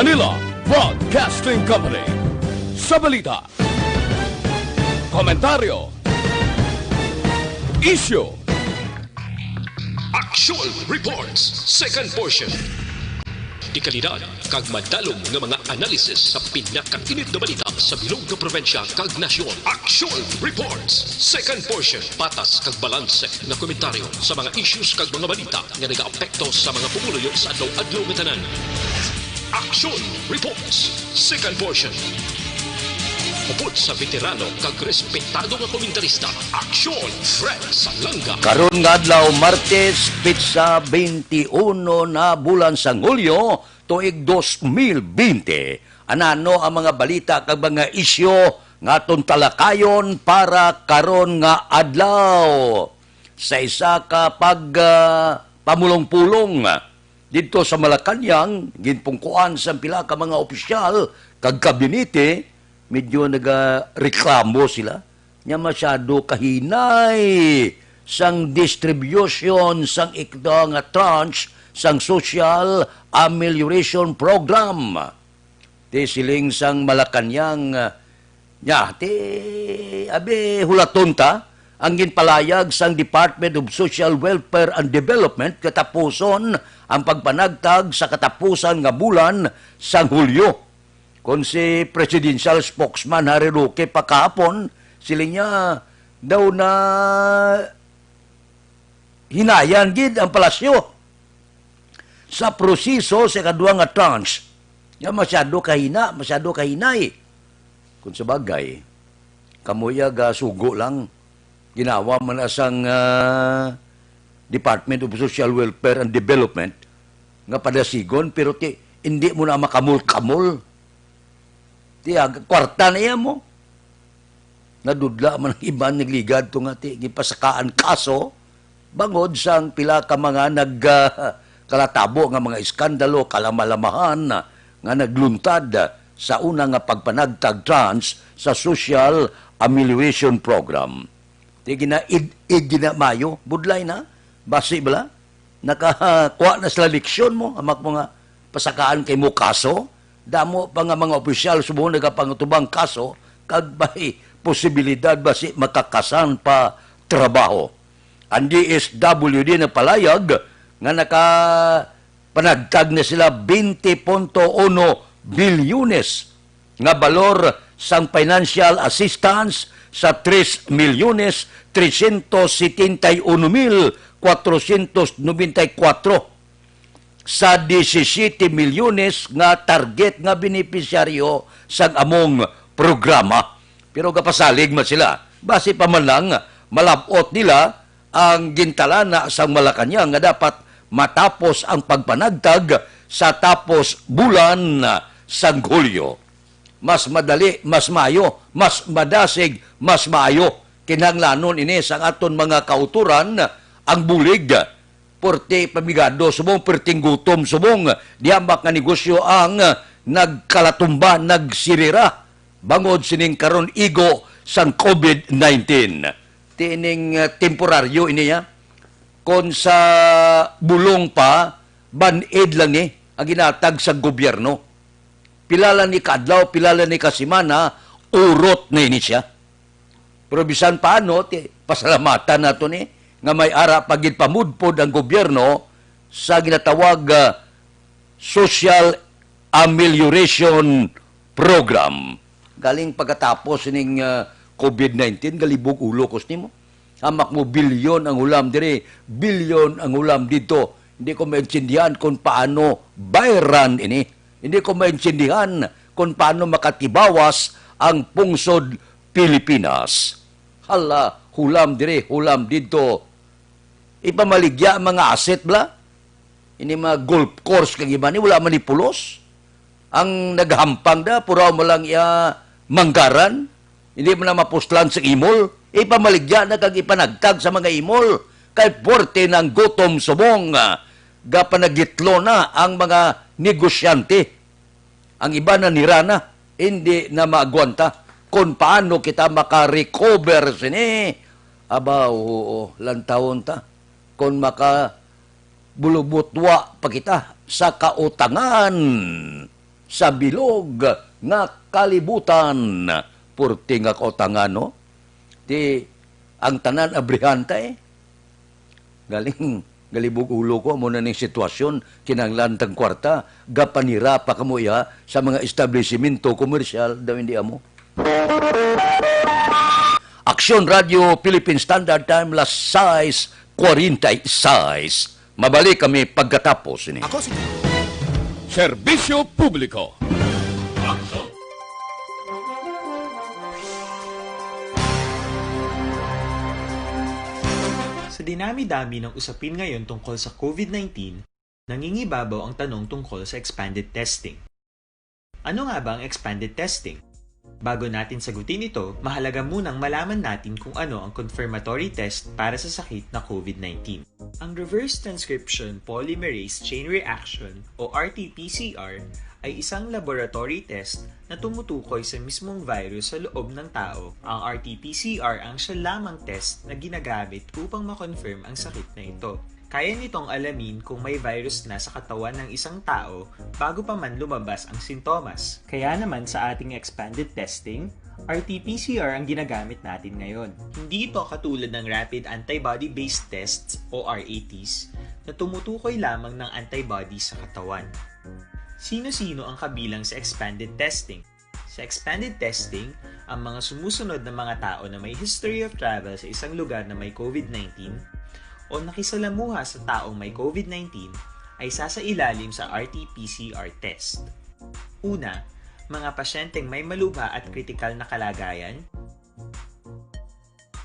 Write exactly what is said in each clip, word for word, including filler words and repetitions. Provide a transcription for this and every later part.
Manila Broadcasting Company. Sa balita, komentaryo, isyu, Action Reports, second portion. Dekalidad kag madalom nga mga analisis sa pinakainit nga balita sa bilog nga probinsya kag nasyon. Action Reports, second portion. Patas kag balanse nga komentaryo sa mga issues kag mga balita nga nagaapekto sa mga pumuluyo sa adlaw-adlaw nga tanan. Action Reports, second portion. Upod sa veterano kag respetado nga komentarista, Action Fred Salanga. Karon nga adlaw, Martes, petsa twenty-one na bulan sang Hulyo, tuig dos mil bente. Anano ang mga balita kag mga isyu nga aton talakayon para karon nga adlaw? Sa isa ka pag, ah, pamulong-pulong didto sa Malacañang, ginpungkuan sang pila ka mga opisyal kag kabinete, medyo nagareklamo sila nga masyado kahinay sang distribution sang ikatlo nga tranche sang Social Amelioration Program. Ti siling sang Malacañang, ah, nya, ti, abi, hulaton ta, ang ginpalayag sang Department of Social Welfare and Development katapuson ang pagpanagtag sa katapusan nga bulan sang Hulyo. Kon si Presidential Spokesman Harry Roque pa kahapon, siling niya daw na hinayan gid ang palasyo sa proseso sa ikadua nga tranche. Nga masyado kahina, masyado kahinay. Kung sa bagay, kamuya ga sugo lang, ginawa man na sang, ah, Department of Social Welfare and Development nga padasigon, pero ti, hindi mo na makamol-kamol. Ti, ag-, kwarta na iya mo. Nadudla man ang iban, nagligad to nga ti, gipasakaan kaso, bangod sang pila ka mga nag, ah, kalatabo nga mga iskandalo, kalamalamahan nga nagluntad sa una nga pagpanagtag tranche sa Social Amelioration Program. Ti gina-id-id gina maayo, budlay na, basi bala, nakakuha na sila leksyon mo, amak mo nga pasakaan kay mo kaso, damo pa nga mga opisyal subong nagapangutubang kaso, kag may posibilidad basi makakasan pa trabaho. Ang D S W D nagpalayag nga nakapanagtag na sila twenty punto uno bilyones nga balor sang financial assistance sa tres milyones trescientos setenta y uno mil cuatrocientos noventa y cuatro sa disisiyete milyones nga target nga benepisyaryo sang among programa. Pero gapasalig man sila. Basi pa man lang, malab-ot nila ang gintalana sang Malacañang nga dapat matapos ang pagpanagtag sa tapos bulan sang Hulyo. Mas madali, mas maayo, mas madasig, mas maayo. Kinahanglanon ini sang aton mga kautoran, ang bulig. Porte pamigado subong, perting gutom subong. Di ambak nga negosyo ang nagkalatumba, nagsirira bangod sining karon igo sang COVID nineteen. Ti ining, ah, temporaryo ini, ah. Kon sa bulong pa, band-aid lang ni ang ginatag sa gobyerno. Pila lang ni kaadlaw, pila lang ni kasimana, urot na ini siya. Pero bisan paano, ti, pasalamatan nato ni nga may ara pa gid pamudpod ang gobyerno sa ginatawag, ah, Social Amelioration Program. Galing pagkatapos ning, ah, COVID nineteen, galibog ulo ko sa nimo. Hamak mo, bilyon ang hulam diri, bilyon ang hulam dito. Hindi ko maintindihan kung paano bayaran ini. Hindi ko maintindihan kung paano makatibawas ang pungsod Pilipinas. Hala, hulam diri, hulam dito. Ipamaligya ang mga asset, bala. Ini mga golf course kag iba ni, wala man ni pulos. Ang naghampang da, puraw mo lang iya manggaran. Hindi mo na mapuslan sa imol. Ipamaligya na kag ipanagtag sa mga imol. Kay puwerte ng gutom subong, ah, gapanagitlo na ang mga negosyante. Ang iba na nira na, hindi na maagwanta. Kung paano kita maka-recover sini, aba, oo, lantawon ta. Kung maka bulubutwa pa kita sa kautangan. sa bilog nga kalibutan. Purti nga kautangan, no? Ti ang tanan abrihanta, eh. Galing, galibog ulo ko, amo na ning sitwasyon, kinahanglan tang kwarta, gapanira pa kamo iya sa mga establisimento komersyal, daw hindi amo. Aksyon Radio Philippine Standard Time, las sais cuarenta y seis. Mabalik kami pagkatapos ini. Ako si Serbisyo Publiko. Sa dinami-dami ng usapin ngayon tungkol sa covid nineteen, nangingibabaw ang tanong tungkol sa expanded testing. Ano nga ba ang expanded testing? Bago natin sagutin ito, mahalaga munang malaman natin kung ano ang confirmatory test para sa sakit na covid nineteen. Ang reverse transcription polymerase chain reaction o R T P C R ay isang laboratory test na tumutukoy sa mismong virus sa loob ng tao. Ang R T P C R ang siya lamang test na ginagamit upang ma-confirm ang sakit na ito. Kaya nitong alamin kung may virus na sa katawan ng isang tao bago pa man lumabas ang sintomas. Kaya naman sa ating expanded testing, R T P C R ang ginagamit natin ngayon. Hindi ito katulad ng rapid antibody-based tests o R A Ts na tumutukoy lamang ng antibody sa katawan. Sino-sino ang kabilang sa expanded testing? Sa expanded testing, ang mga sumusunod na mga tao na may history of travel sa isang lugar na may covid nineteen o nakisalamuha sa taong may covid nineteen ay sasailalim sa R T P C R test. Una, mga pasyenteng may malubha at kritikal na kalagayan.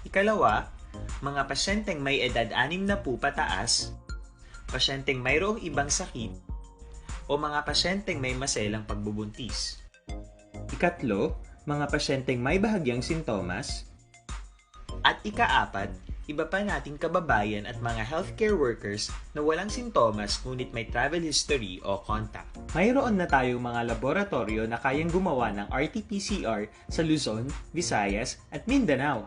Ikalawa, mga pasyenteng may edad anim na po pataas, pasyenteng mayroong ibang sakit, o mga pasyenteng may maselang pagbubuntis. Ikatlo, mga pasyenteng may bahagyang sintomas. At ikaapat, iba pa nating kababayan at mga healthcare workers na walang sintomas ngunit may travel history o contact. Mayroon na tayong mga laboratoryo na kayang gumawa ng R T P C R sa Luzon, Visayas, at Mindanao.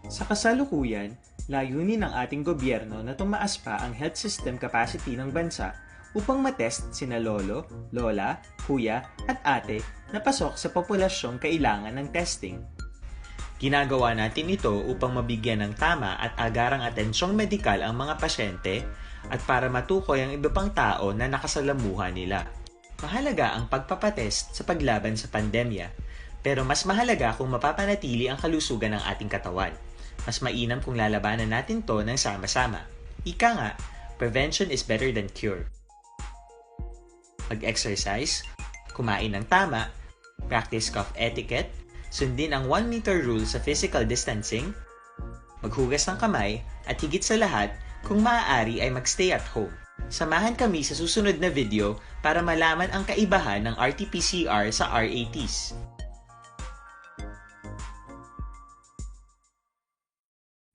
Sa kasalukuyan, layunin ng ating gobyerno na tumaas pa ang health system capacity ng bansa upang matest sina lolo, lola, kuya, at ate na pasok sa populasyong kailangan ng testing. Ginagawa natin ito upang mabigyan ng tama at agarang atensyong medikal ang mga pasyente at para matukoy ang iba pang tao na nakasalamuha nila. Mahalaga ang pagpapatest sa paglaban sa pandemya, pero mas mahalaga kung mapapanatili ang kalusugan ng ating katawan. Mas mainam kung lalabanan natin 'to ng sama-sama. Ika nga, prevention is better than cure. Mag-exercise, kumain ng tama, practice cough etiquette, sundin ang one meter rule sa physical distancing, maghugas ng kamay, at higit sa lahat, kung maaari ay mag-stay at home. Samahan kami sa susunod na video para malaman ang kaibahan ng R T P C R sa R A Ts.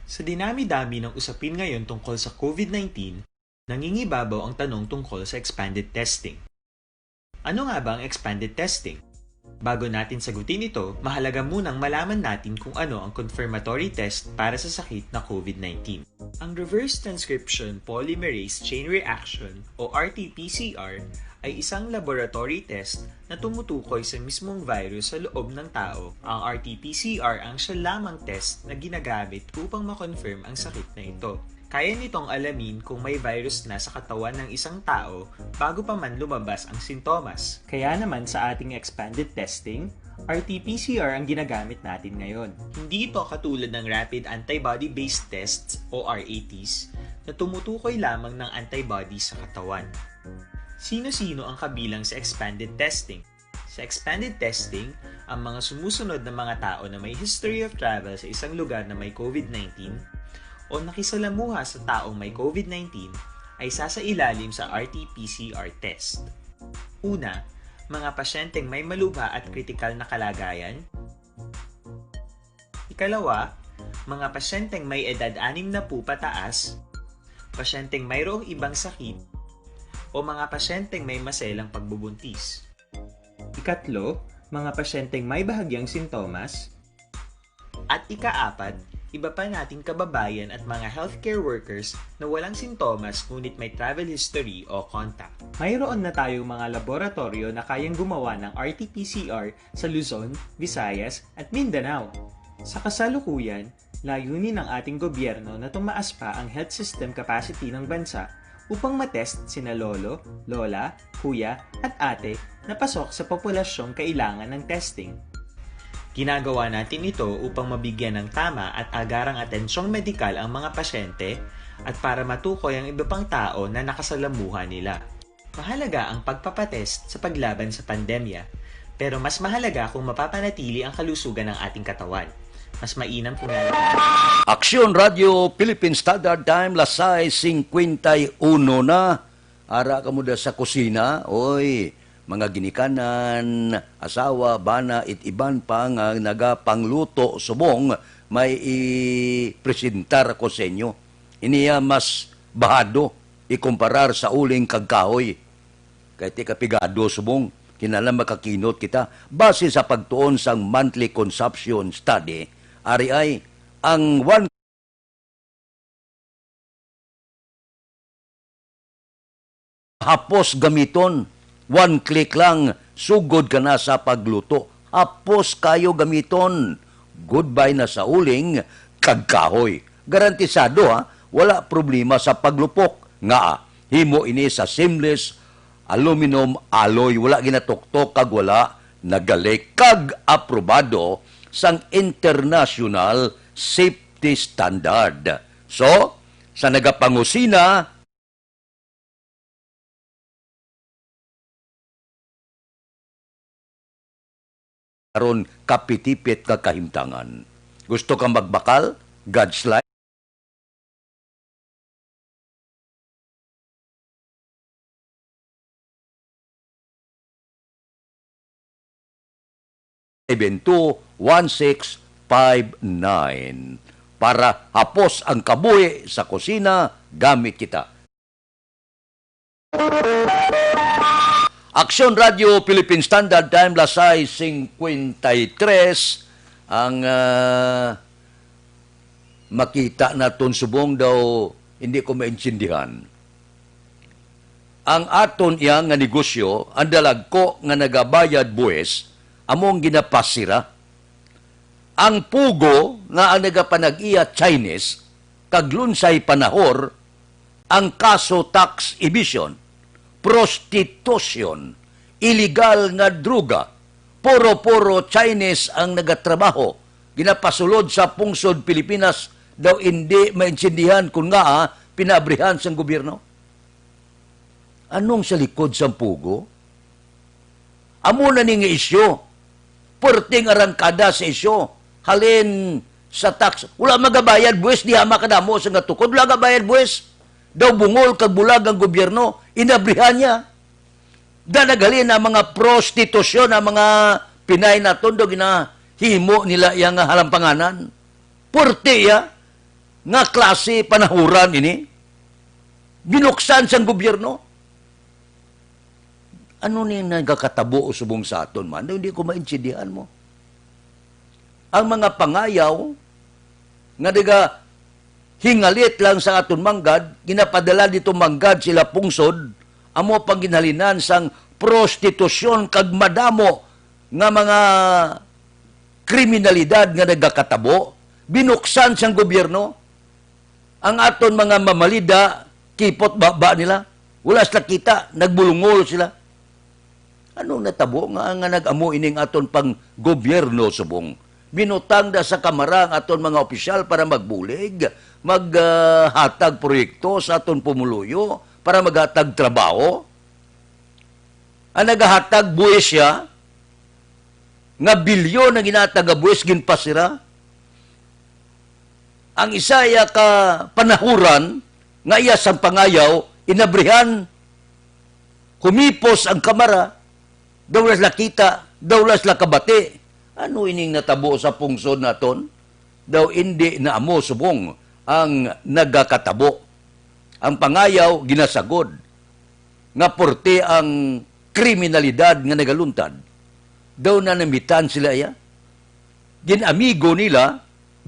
Sa dinami-dami ng usapin ngayon tungkol sa covid nineteen, nangingibabaw ang tanong tungkol sa expanded testing. Ano nga ba ang expanded testing? Bago natin sagutin ito, mahalaga munang malaman natin kung ano ang confirmatory test para sa sakit na covid nineteen. Ang reverse transcription polymerase chain reaction o R T P C R ay isang laboratory test na tumutukoy sa mismong virus sa loob ng tao. Ang R T P C R ang siya lamang test na ginagamit upang ma-confirm ang sakit na ito. Kaya nitong alamin kung may virus na sa katawan ng isang tao bago pa man lumabas ang sintomas. Kaya naman sa ating expanded testing, R T P C R ang ginagamit natin ngayon. Hindi ito katulad ng rapid antibody-based tests o R A Ts na tumutukoy lamang ng antibody sa katawan. Sino-sino ang kabilang sa expanded testing? Sa expanded testing, ang mga sumusunod na mga tao na may history of travel sa isang lugar na may covid nineteen o nakisalamuha sa taong may covid nineteen ay sasailalim sa R T P C R test. Una, mga pasyenteng may malubha at kritikal na kalagayan. Ikalawa, mga pasyenteng may edad anim na po pataas, pasyenteng mayroong ibang sakit, o mga pasyenteng may maselang pagbubuntis. Ikatlo, mga pasyenteng may bahagyang sintomas. At ikaapat, Iba pa nating kababayan at mga healthcare workers na walang sintomas ngunit may travel history o contact. Mayroon na tayong mga laboratoryo na kayang gumawa ng R T P C R sa Luzon, Visayas, at Mindanao. Sa kasalukuyan, layunin ng ating gobyerno na tumaas pa ang health system capacity ng bansa upang matest sina lolo, lola, kuya, at ate na pasok sa populasyong kailangan ng testing. Ginagawa natin ito upang mabigyan ng tama at agarang atensyong medikal ang mga pasyente at para matukoy ang iba pang tao na nakasalamuha nila. Mahalaga ang pagpapatest sa paglaban sa pandemya, pero mas mahalaga kung mapapanatili ang kalusugan ng ating katawan. Mas mainam kung lalabas. Aksyon Radio Philippine Standard Time, las sais singkwenta y uno na. Ara kamo da sa kusina, oy, mga ginikanan, asawa, bana, it iban pa nga nagapangluto subong, may i-presentar ko sa inyo. Iniya mas bahado ikumparar sa uling kag kahoy. Kay ti kapigado subong, kinahanglan makakinot kita. Base sa pagtuon sang monthly consumption study, ari ay ang one hapos gamiton, one click lang, sugod ka na sa pagluto. Hapos kayo gamiton. Goodbye na sa uling kag kahoy. Garantisado, ha, wala problema sa paglupok. Nga, himo ini sa seamless aluminum alloy, wala ginatuktok kag wala nagalik kag aprobado sang international safety standard. So, sa nagapangusina, karon kapitipit nga kahimtangan. Gusto ka magbakal? God's life? Seven two one six five nine. Para hapos ang kabuhi sa kusina, gamit kita. Aksyon Radio Philippine Standard Time, las sais singkwenta y tres. Ang, ah, makita naton subong daw, hindi ko maintindihan. Ang aton iya nga negosyo, ang dalagko nga nagabayad buwis, among ginapasira. Ang pugo nga ang nagapanag-iya Chinese, kag lunsay panahor, ang kaso tax evasion, prostitution, iligal nga droga, puro-puro Chinese ang nagatrabaho, ginapasulod sa pungsod Pilipinas, daw indi maintindihan kon ngaa pinaabrihan sang gobyerno. Anong sa likod sang pugo? Amo na ni nga isyu. Perting arangkada sa isyu. Halin sa tax. Wala magabayad buwis, diha makadamo sa nga tukod. Wala gabayad buwis. Daw bungol kag bulag ang gobyerno. Inabrihan niya. Da naghalin ang mga prostitusyon, ang mga Pinay naton daw ginahimo nila iya nga halampanganan. Purti iya nga klase panahuran ini. Binuksan sang gobyerno. Ano ni nagakatabo subong sa aton man? Daw hindi ko maintindihan mo. Ang mga pangayaw nga nagahingalit lang sa aton manggad, ginapadala dito manggad sila pungsod, amo pang ginhalinan sang prostitusyon kag madamo nga mga kriminalidad nga nagakatabo, binuksan sang gobyerno. Ang aton mga mamalida, kipot baba nila. Wala sila kita, nagbulungol sila. Anong natabo nga, nga nag-amo ining aton pang gobyerno subong? Binutang da sa kamara ang aton mga opisyal para magbulig, maghatag proyekto sa aton pumuluyo, para maghatag trabaho. Ang nagahatag buhis siya, nga bilyon ang ginatag nga buhis ginpasira. Ang isa iya ka panahuran nga iya sang pangayaw, inabrihan, humipos ang kamara, daw wala sila kita, daw wala sila kabati. Ano ining natabo sa pungsod naton? Daw indi na amo subong ang nagakatabo. Ang pangayaw ginasagod nga porte ang kriminalidad nga nagaluntad. Daw nanamitan sila iya. Ginamigo nila,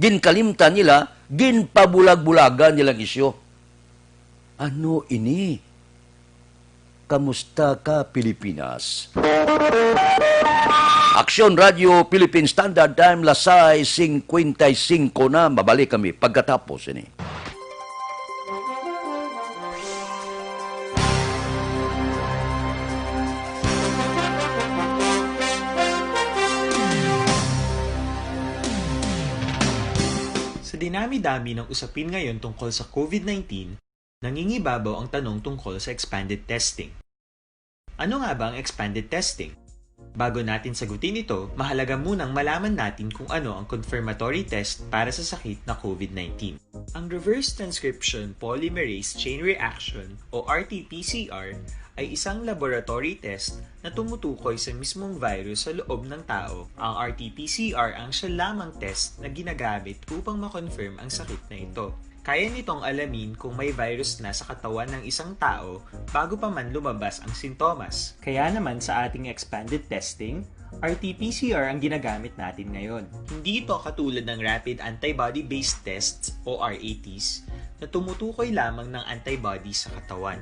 Ginkalimtan nila, ginpabulag-bulagan nilang isyu. Ano ini? Kamusta ka, Pilipinas? Aksyon Radio Philippine Standard Time, las sais cincuenta y cinco na. Mabalik kami pagkatapos ini. Sa dinami-dami ng usapin ngayon tungkol sa COVID nineteen, nangingibabaw ang tanong tungkol sa expanded testing. Ano nga ba ang expanded testing? Bago natin sagutin ito, mahalaga munang malaman natin kung ano ang confirmatory test para sa sakit na COVID nineteen. Ang reverse transcription polymerase chain reaction o R T P C R ay isang laboratory test na tumutukoy sa mismong virus sa loob ng tao. Ang R T P C R ang siya lamang test na ginagamit upang ma-confirm ang sakit na ito. Kaya nitong alamin kung may virus na sa katawan ng isang tao bago pa man lumabas ang sintomas. Kaya naman sa ating expanded testing, R T P C R ang ginagamit natin ngayon. Hindi ito katulad ng rapid antibody-based tests o R A Ts na tumutukoy lamang ng antibody sa katawan.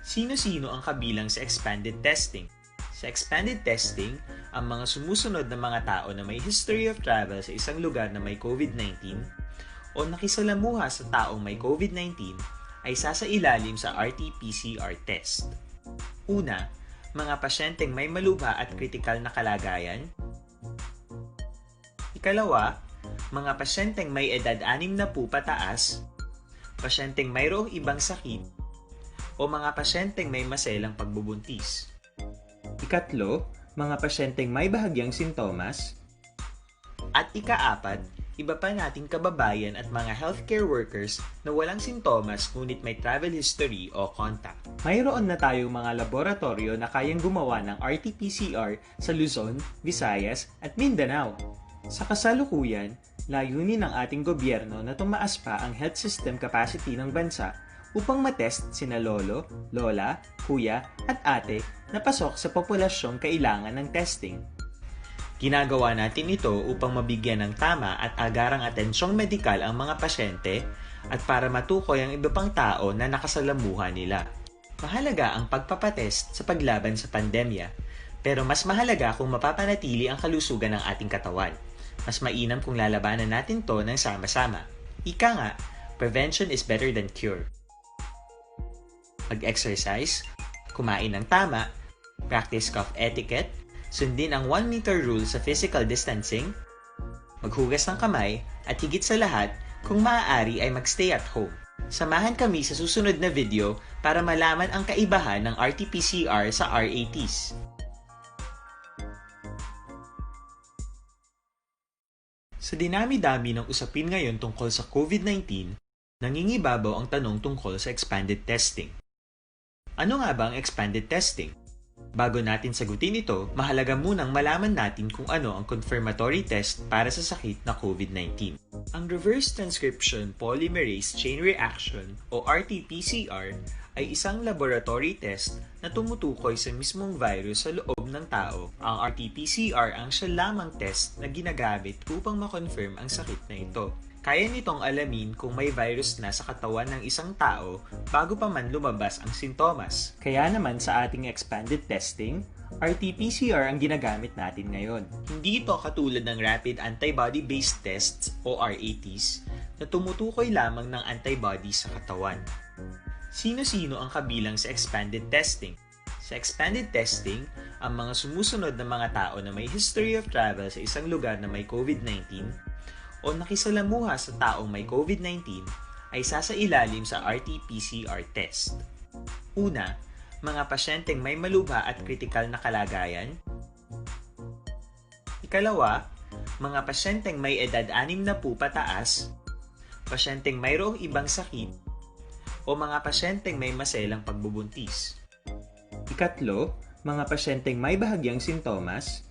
Sino-sino ang kabilang sa expanded testing? Sa expanded testing, ang mga sumusunod na mga tao na may history of travel sa isang lugar na may COVID nineteen o nakisalamuha sa taong may COVID nineteen ay sasailalim sa R T P C R test. Una, mga pasyenteng may malubha at kritikal na kalagayan. Ikalawa, mga pasyenteng may edad anim na po pataas, pasyenteng mayroong ibang sakit, o mga pasyenteng may maselang pagbubuntis. Ikatlo, mga pasyenteng may bahagyang sintomas. At ikaapat, iba pa nating kababayan at mga healthcare workers na walang sintomas ngunit may travel history o contact. Mayroon na tayong mga laboratoryo na kayang gumawa ng R T P C R sa Luzon, Visayas, at Mindanao. Sa kasalukuyan, layunin ng ating gobyerno na tumaas pa ang health system capacity ng bansa upang matest sina lolo, lola, kuya, at ate na pasok sa populasyong kailangan ng testing. Ginagawa natin ito upang mabigyan ng tama at agarang atensyong medikal ang mga pasyente at para matukoy ang iba pang tao na nakasalamuha nila. Mahalaga ang pagpapatest sa paglaban sa pandemya, pero mas mahalaga kung mapapanatili ang kalusugan ng ating katawan. Mas mainam kung lalabanan natin 'to ng sama-sama. Ika nga, prevention is better than cure. Mag-exercise, kumain ng tama, practice cough etiquette, sundin ang one meter rule sa physical distancing, maghugas ng kamay, at higit sa lahat, kung maaari ay mag-stay at home. Samahan kami sa susunod na video para malaman ang kaibahan ng R T P C R sa R A Ts. Sa dinami-dami ng usapin ngayon tungkol sa COVID nineteen, nangingibabaw ang tanong tungkol sa expanded testing. Ano nga ba ang expanded testing? Bago natin sagutin ito, mahalaga munang malaman natin kung ano ang confirmatory test para sa sakit na COVID nineteen. Ang reverse transcription polymerase chain reaction o R T P C R ay isang laboratory test na tumutukoy sa mismong virus sa loob ng tao. Ang R T P C R ang siya lamang test na ginagamit upang ma-confirm ang sakit na ito. Kaya nitong alamin kung may virus na sa katawan ng isang tao bago pa man lumabas ang sintomas. Kaya naman sa ating expanded testing, R T P C R ang ginagamit natin ngayon. Hindi ito katulad ng rapid antibody-based tests o R A Ts na tumutukoy lamang ng antibody sa katawan. Sino-sino ang kabilang sa expanded testing? Sa expanded testing, ang mga sumusunod na mga tao na may history of travel sa isang lugar na may COVID nineteen o nakisalamuha sa taong may COVID nineteen ay sasailalim sa R T P C R test. Una, mga pasyenteng may malubha at kritikal na kalagayan. Ikalawa, mga pasyenteng may edad anim na po pataas, pasyenteng mayroong ibang sakit, o mga pasyenteng may maselang pagbubuntis. Ikatlo, mga pasyenteng may bahagyang sintomas.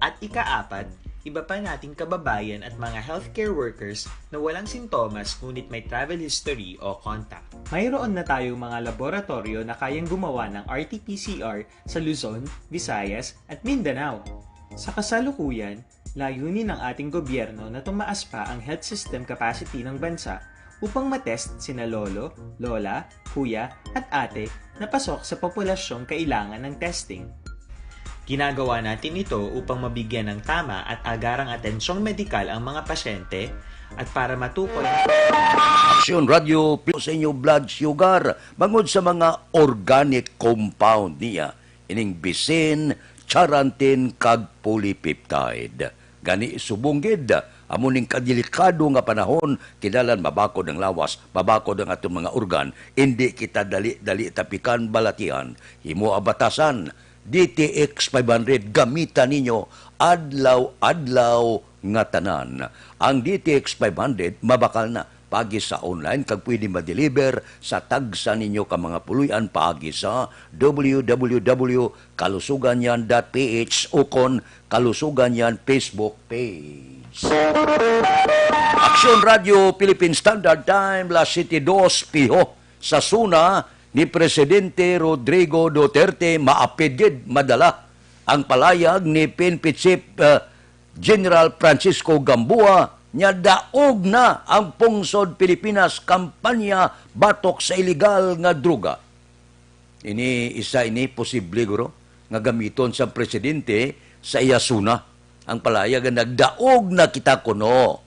At ikaapat, iba pa nating kababayan at mga healthcare workers na walang sintomas ngunit may travel history o contact. Mayroon na tayong mga laboratorio na kayang gumawa ng R T P C R sa Luzon, Visayas, at Mindanao. Sa kasalukuyan, Layunin ng ating gobyerno na tumaas pa ang health system capacity ng bansa upang matest sina lolo, lola, kuya, at ate na pasok sa populasyong kailangan ng testing. Ginagawa natin ito upang mabigyan ng tama at agarang atensyong medikal ang mga pasyente at para matukoy ang Aksyon Radio, pi-, sa inyo blood sugar, bangod sa mga organic compound niya, ining bisin, charantin, kag polypeptide. Gani, subong gid, amo ning kadelikado nga panahon, kinahanglan mabakod ang lawas, mabakod ang aton mga organ, indi kita dali-dali tapikan, balatian. Himo ang batasan, D T X five hundred, gamita ninyo adlaw-adlaw nga tanan. Ang D T X five hundred mabakal na. Paagi sa online kag pwede ma-deliver sa tagsa ninyo ka mga puloy-an paagi sa w w w kalusuganyan dot p h ukon Kalusuganyan Facebook page. Aksyon Radio Philippine Standard Time, las siyete dos piho. Sa SONA ni Presidente Rodrigo Duterte, maapid gid madala ang palayag ni P N P Chief, uh, General Francisco Gamboa nga daog na ang Pungsod Pilipinas kampanya batok sa iligal nga droga. Ini, isa ini posible, guro, nga gamiton sa presidente sa iya SONA ang palayag nga nagdaog na kita kuno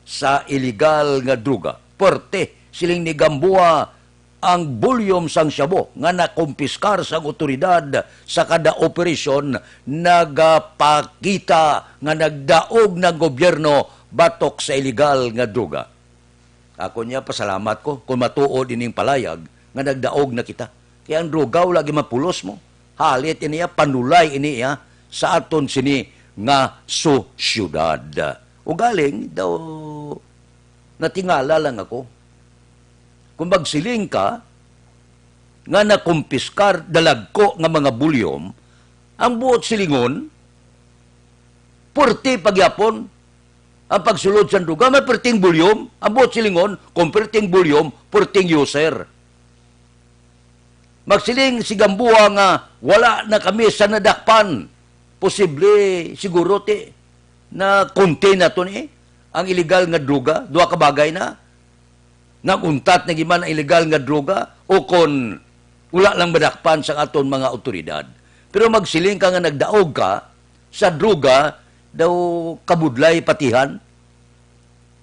sa iligal nga droga. Puwerte, siling ni Gamboa, ang volume sang shabu nga nakumpiskar sang otoridad sa kada operasyon nagapakita nga nagdaog na ang gobyerno batok sa iligal nga droga. Ako niya, pasalamat ko kung matuod ining palayag nga nagdaog na kita. Kaya ang droga wala gyud mapulos mo. Halit ini iya, panulay ini iya sa aton sini nga sosyudad. Ugaling daw natingala lang ako. Kung magsiling ka nga nakumpiskar dalagko nga mga bulyom, ang buot silingon, purti pagyapon ang pagsulod sang droga, may perting bulyom, ang buot silingon, kung perting bulyom, perting user. Magsiling si Gamboa nga wala na kami sa nadakpan. Posible, siguro, ti, na contain nato ni ang iligal nga droga, duha ka bagay na. Nag-untat na gid man ang iligal nga droga o kon wala lang madakpan sa aton mga awtoridad. Pero magsiling ka nga nagdaog ka sa droga, daw kabudlay patihan.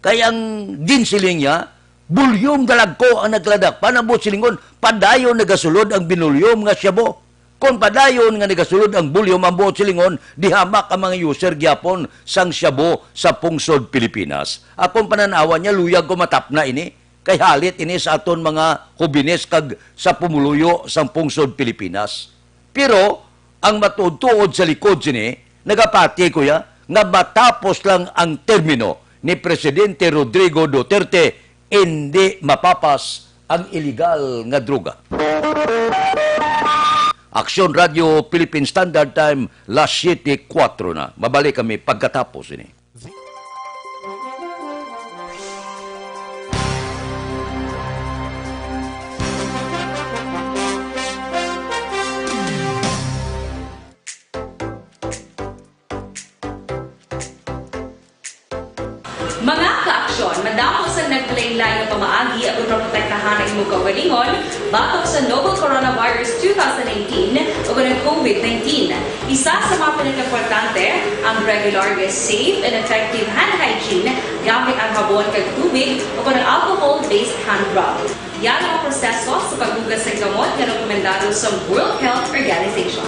Kay ang ginsiling niya, bulyom dalagko ang nagladakpan, ang buot silingon, padayon nagasulod ang binulyom nga shabu. Kon padayon nga nagasulod ang bulyom, ang buot silingon, dihamak ang mga user gyapon sang shabu sa pungsod Pilipinas. Akon panan-awan niya, luyag ko matapna ini. Kay halit ini sa aton mga hobines kag sa pumuluyo sang pungsod Pilipinas. Pero ang matuod-tuod sa likod sini, nagapati ko ya nga matapos lang ang termino ni Presidente Rodrigo Duterte, indi mapapas ang iligal nga droga. Aksyon Radio Philippine Standard Time, las siyete kuwatro na. Mabalik kami pagkatapos ini. Mga kaaksyon, madamo sa naglain-lain nga pamaagi ang pagprotektahan ang imong kaugalingon batok sa novel coronavirus two thousand nineteen o ang COVID nineteen. Isa sa mga pinakaimportante, ang regular nga safe and effective hand hygiene gamit ang habon kag tubig o kon ang alcohol-based hand rub. Yara ang proseso sa paghugas sa gamot nga rekomendado sa World Health Organization.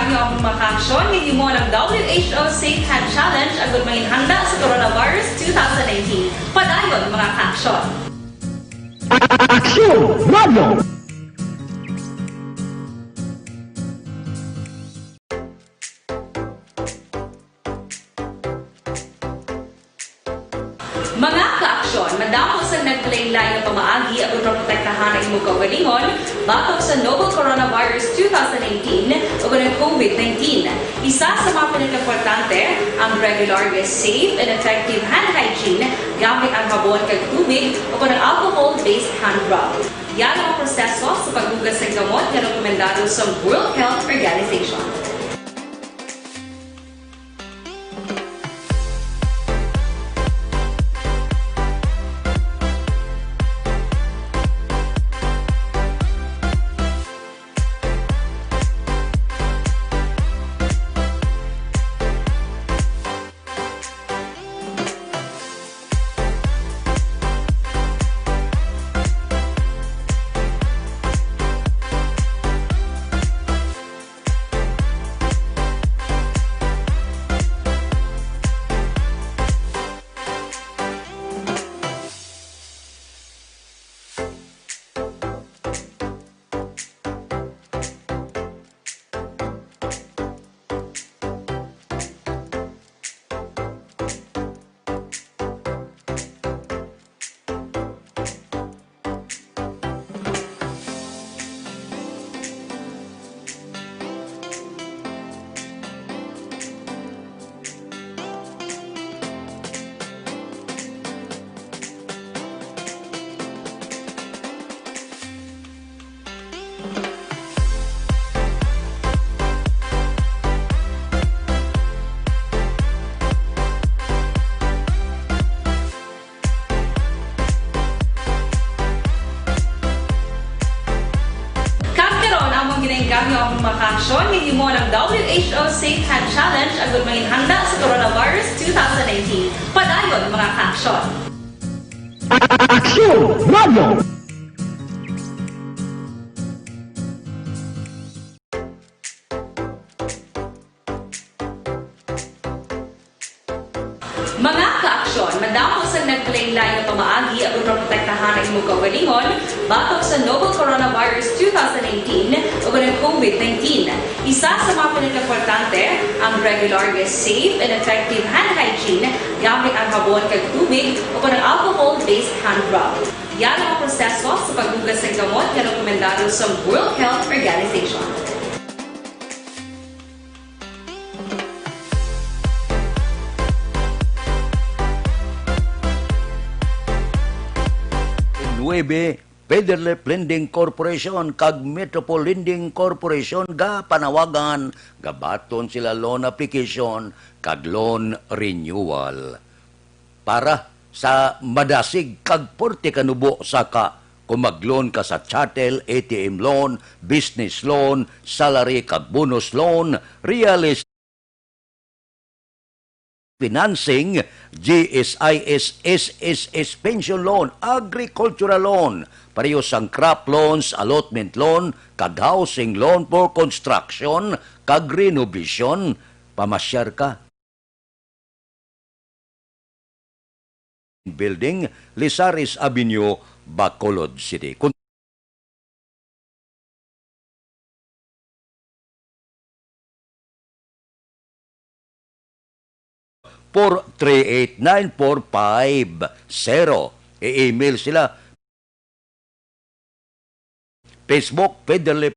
Ang among mga kaaksyon, gihimo ang W H O Safe Hand Challenge agud manginhanda sa coronavirus two thousand nineteen. Padayon, mga kaaksyon. Aksyon Radio! Mga kaaksyon, madamo sang naglain-lain nga pamaagi aron maprotektahan ang imong kaugalingon batok sa novel coronavirus two thousand nineteen ug ang COVID nineteen. Isa sa mga pinakaimportante, ang regular nga safe and effective hand hygiene gamit ang habon kag tubig o ang alcohol-based hand rub. Yara ang proseso sa paghugas sa gamot nga rekomendado sa World Health Organization. Kag karon, among ginainggam ang mga kaaksyon nga gihimo ang W H O Safe Hand Challenge agud manginhanda sa coronavirus two thousand nineteen. Padayon, mga kaaksyon. Aksyon Radio! Mga kaaksyon, madamo sang naglain-lain nga pamaagi aron maprotektahan ang imong kaugalingon batok sa novel coronavirus two thousand nineteen ug ang COVID nineteen. Isa sa mga pinakaimportante, ang regular nga safe and effective hand hygiene gamit ang habon kag tubig o ang alcohol-based hand rub. Yara ang proseso sa paghugas sa gamot nga rekomendado sa World Health Organization. Nuebe, Federlip Lending Corporation kag Metropol Lending Corporation gapanawagan, gabaton sila loan application kag loan renewal. Para sa madasig kag porte kanubo, saka kung mag-loan ka sa chattel, A T M loan, business loan, salary kag bonus loan, real estate financing, G S I S, S S S pension loan, agricultural loan, pareho sang crop loans, allotment loan, kag housing loan for construction kag renovation. Pamasyar ka. Building, Lizares Avenue, Bacolod City. Kun- four three eight nine four five zero. I-email sila. Facebook, Federlip.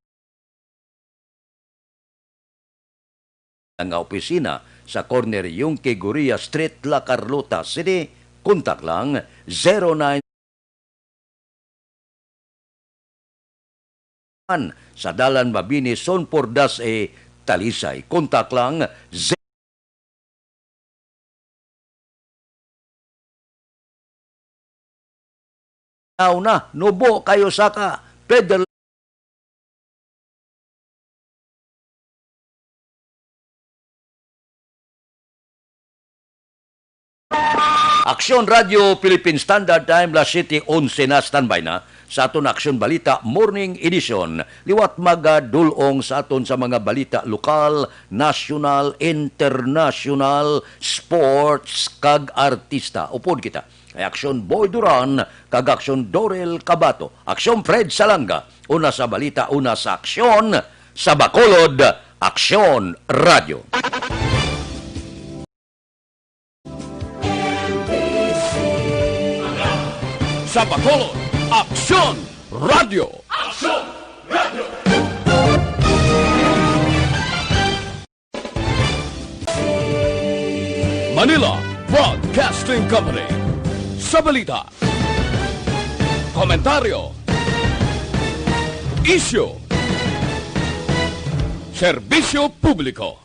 Ang opisina sa corner Yungque Gorria Street, La Carlota City. Kontak lang, zero nine sa Dalan Mabini, Zone four dash A, Talisay. Kontak lang, Now na, nubo kayo sa ka, Pedro. Aksyon Radio Philippine Standard Time, las siete onse na, standby na sa aton Aksyon Balita Morning Edition. Liwat magadul-ong sa aton sa mga balita lokal, nasyonal, internasyonal, sports, kag artista. Upod kita kay Aksyon Boy Duran kag Aksyon Dorel Cabato, Aksyon Fred Salanga, una sa balita, una sa aksyon, sa Bacolod, Aksyon Radio. Sa Bacolod, Aksyon Radio. Aksyon Radio. Manila Broadcasting Company. Sa balita, komentaryo, isyu, serbisyo publiko.